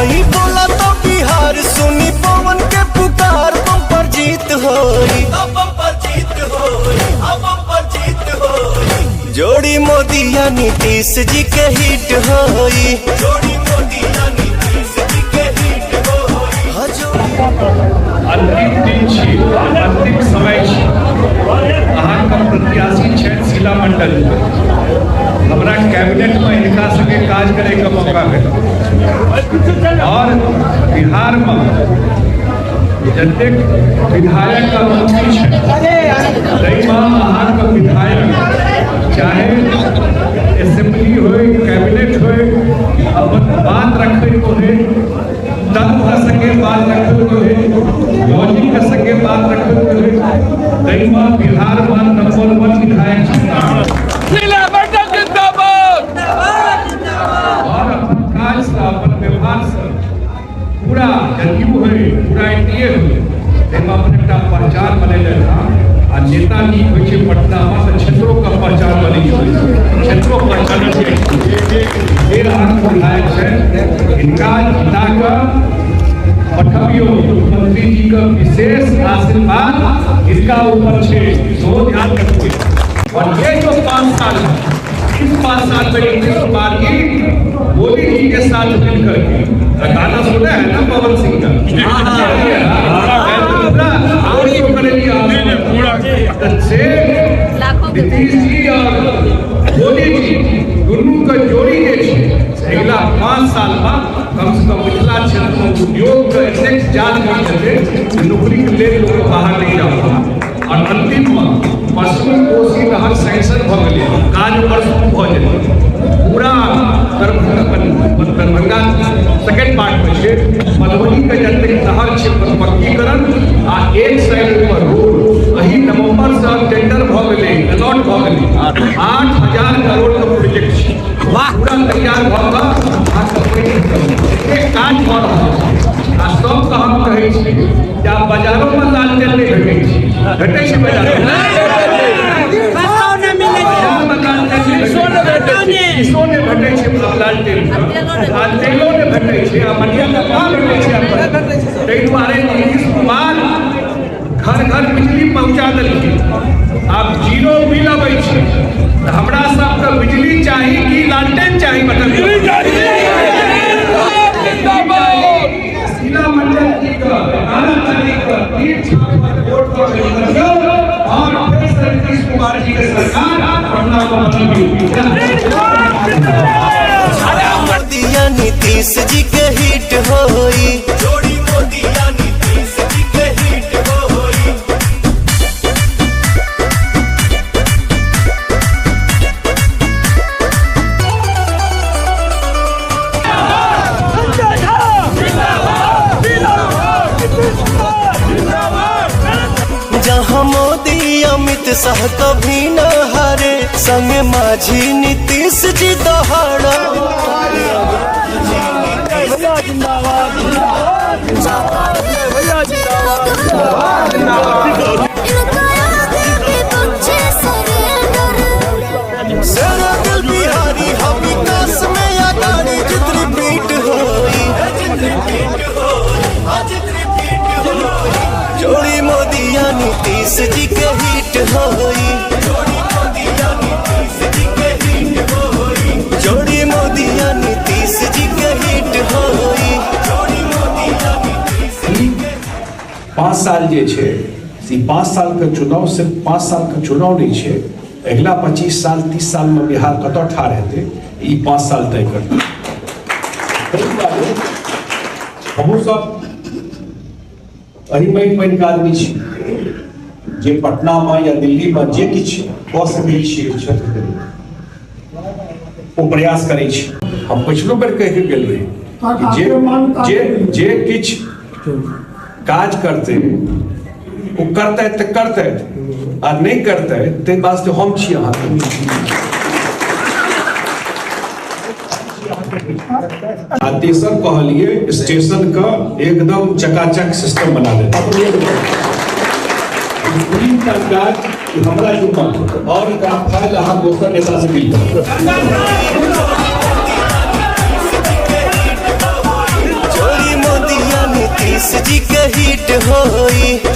सही बोला तो बिहार सुनी पवन के पुकार, बम्पर जीत होई, बम्पर जीत होई, बम्पर जीत होई। जोड़ी मोदी या नीतीश जी के हिट होई, जोड़ी मोदी या नीतीश जी के हिट होई। हाँ, जोड़ी अंतिम दिन छी, अंतिम समय छी। अहाँके प्रत्याशी छथि शीला मंडल। हमरा कैबिनेट में हिनका संगे काज करे के मौका भेटल और बिहार में जतेक विधायक आ मंत्री छथि ताहिमे अहाँके विधायक चाहे असेंबली होय, कैबिनेट होय, अपन बात रखैके होय, तर्क संगे बात रखैके होय, लॉजिक के संगे बात रखैके होय, ताहिमे बिहार में नंबर 1 विधायक छथि। और अपन काज से, अपन व्यवहार से पूरा जदयू होय, पूरा एनडीए होय, ताहिमे अपन एकटा पहचान बनेले हँ। आ नेता नीक होइ छै पटना में तऽ क्षेत्रों के पहचान बनै छै, क्षेत्रों पहचान छै। फेर अहाँके विधायक छै, हिनका जिता कऽ पठबियौ। मुख्यमंत्री जी के विशेष आशीर्वाद इसका ऊपर छै, तो ध्यान रखिए। और ये जो 5 साल है, इस 5 साल में नीतीश कुमार जी मोदी जी के साथ मिल करके, गाना सुना है ना पवन सिंह का, से नीतीश जी और मोदी जी दुनू के जोड़ी जे छै अगिला 5 साल में कम से कम मिथिला क्षेत्र में उद्योग के एतेक जाल बनि जेतै जे नौकरी के लेल लोग बाहर नहीं जा पाओत। और अंतिम में पश्चिमी कोसी नहर सैंक्शन भऽ गेलै, काज ओकर शुरू भऽ जेतै। पूरा दरभंगा सेकेंड पार्ट में छै, मधुबनी के जतेक नहर छै ओकर पक्कीकरण आ एक साइड पर रोड एहि नवंबर से टेंडर भऽ गेलै, अलॉट भऽ गेलै। 8000 करोड़ के प्रोजेक्ट छै, पूरा तैयार भऽ कऽ एतेक काज भऽ रहल छै। आ सबके हम कहै छी जे आब बाजारो में लालटेन नहि भेटै छै, भेटै छै बाजारो में शीशो नहि भेटै छै लालटेन, आ तेलो नहि भेटै छै, आ मनिया कहाँ भेटै छै। ताहि दुआरे नीतीश कुमार घर घर बिजली पहुँचा देलखिन, आब जीरो बिल अबै छै। तऽ हमरा सबके बिजली चाही कि लालटेन चाही? बतबियौ। शीला मंडल जी के, तारा जी के तीर छाप पर वोट कऽ के बतबियौ और फिर से नीतीश कुमार जी के सरकार पटना में बनबियौ। मोदी या नीतीश जी के हिट होई, जोड़ी मोदी या नीतीश जी के हिट होई। जहां मोदी अमित शाह कभी न हारे, संग माझी नीतीश जी दहाड़ा। दिल बिहारी हम विकास में अगाड़ी, जित रिपीट होई, जोड़ी मोदी या नीतीश जी के हिट होई, जोड़ी मोदी या नीतीश जी के हिट होई, जोड़ी मोदी या नीतीश जी के हिट होई, जोड़ी मोदी या नीतीश जी के। 5 साल जे छै से 5 साल के चुनाव सिर्फ 5 साल के चुनाव नहीं छै, अगिला 25 साल 30 साल में बिहार कतऽ ठाढ़ हेतै ई 5 साल तय करतै। हमहूँ सब एहि माटि पानि के आदमी छी जे पटना में या दिल्ली में जे किछु कऽ सकै छियै क्षेत्र के लेल ओ प्रयास करै छी। हम पछिलो बेर कहि के गेल रही कि जे जे जे किछु काज करतै ओ करतै तऽ करतै आ नहि करतै ताहि वास्ते हम छी अहाँके। आ तेसर कहलिए स्टेशन के एकदम चकाचक सिस्टम बना देते। तीन टा काज हमरा जिम्मा और का फाइल अहाँ दोसर नेता से डील करब। हिट होई।